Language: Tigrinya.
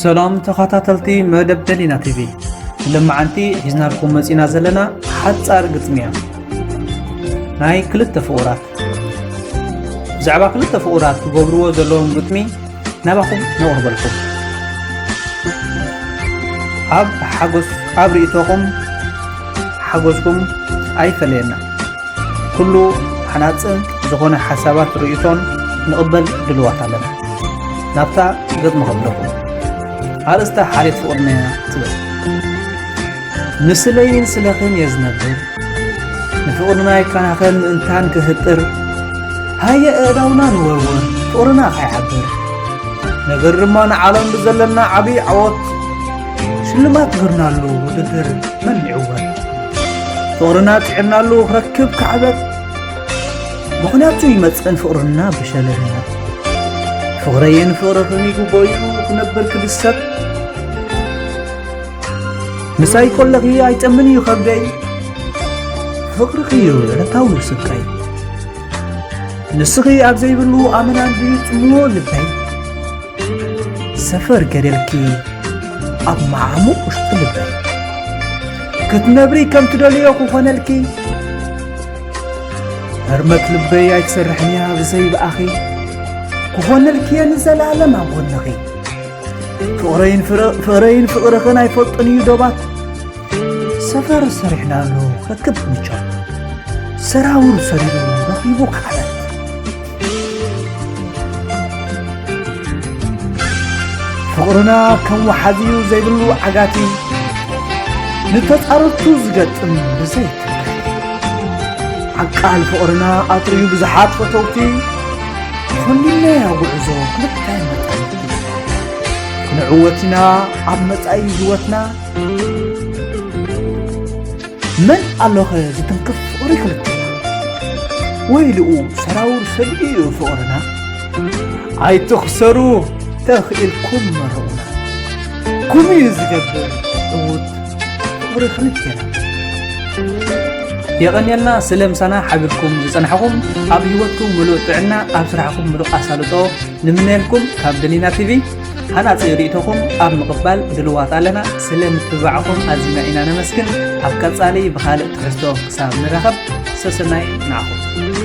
ሰላም ተኸታተልቲ መደብ ደሊና ቲቪ፣ ንሎማዓንቲ ሒዝናልኩም መጺና ዘለና ሓጻር ግጥሚ እያ። ናይ ክልተ ፍቑራት። ብዛዕባ ክልተ ፍቑራት ክገብርዎ ዘለዎም ግጥሚ ናባኹም ነቕርበልኩም። ኣብ ሓጎስ፣ ኣብ ርእይቶኹም ሓጎስኩም ኣይፈለየና። ኩሉ ሃናጽን ዝኾነ ሓሳባት ርእይቶን ንቕበል ድልዋት ኣለና። ናብታ ግጥሚ ከብለኹም። ኣርእስታ ሓልዮት ፍቕርና እያ ትብል። ንስለይን ስለኽን እየ ዝነብር፣ ንፍቕርና ይከናኸን ምእንታን ክህጥር። ሃየ ኣእዳውና ንወርወር፣ ፍቕርና ከይዓብር። ነገር ድማ ንዓለም ብዘለና ዓብዪ ዓወት ሽልማት ግርናሉ ውድድር መን ይዕወት። ፍቕርና ጽዒርናሉ ክረክብ ክዕበት፣ ምኽንያቱ ይመጽእን ፍቕርና ብሸለልነት። ፍቕረይን ፍቕርኽን ይግቦ እዩ ክነብር ክድሰት። ምሳይ ኮለኺ ኣይጠምን እዩ ከብደይ፣ ፍቕርኺ እዩ ዕለታዊ ስቃይ። ንስኺ ኣብ ዘይብሉ ኣመና እንድዩ ጽምዎ ልበይ፣ ሰፈር ገደልኪ ኣብ መዓሙቕ ውሽጢ ልበይ። ክትነብሪ ከም ትደልዮ ክኾነልኪ፣ ህርመት ልበይ ኣይትሰርሕንያ ብዘይ ብኣኺ። ክኾነልኪ እየ ንዘለኣለም ኣብ ጎንኺ። ፍቕረይን ፍረ-፣ ፍቕረይን ፍቕርኽን ኣይፈልጡን እዩ ዶባት። ሰፈር ሰሪሕናሉ ርክብ ምቾት፣ ሰራውር ሰሪሩ ረኺቡ ክዓለት። ፍቕርና ከም ወሓዚ እዩ ዘይብሉ ዓጋቲ፣ ንተጻረርቱ ዝገጥም ብዘይ ትምክሕቲ። ዓቃል ፍቕርና ኣጥርዩ ብዙሓት ፈተውቲ፣ ኮንዲናያ ጉዕዞ ክልተ መጻምድቲ። ክንዕወት ኢና ኣብ መጻኢ ህይወትና፣ መን ኣሎኸ ዝትንክፍ ፍቕሪ ክልቴና? ወይልኡ ሰራውር ሰልቢ እዩ ፍቕርና። ኣይትኽሰሩ ተኽኢልኩም መርቑና። ኩምኡ እዩ ዝገብር ዕዉት ፍቕሪ ክልቴና። የቐንየልና ስለ ምሳና ሓቢርኩም ዝጸናሕኹም። ኣብ ህይወትኩም ምሉእ ጥዕና፣ ኣብ ስራሕኩም ምሉእ ኣሳልጦ ንምነየልኩም ካብ ደሊና ቲቪ። ሃናጺ ርእይቶኹም ኣብ ምቕባል ድልዋት ኣለና። ስለ ምትብባዕኹም ኣዚና ኢና ነመስግን። ኣብ ቀጻሊ ብኻልእ ትሕዝቶ ክሳብ ንራኸብ ሰሰናይ ንዓኹም።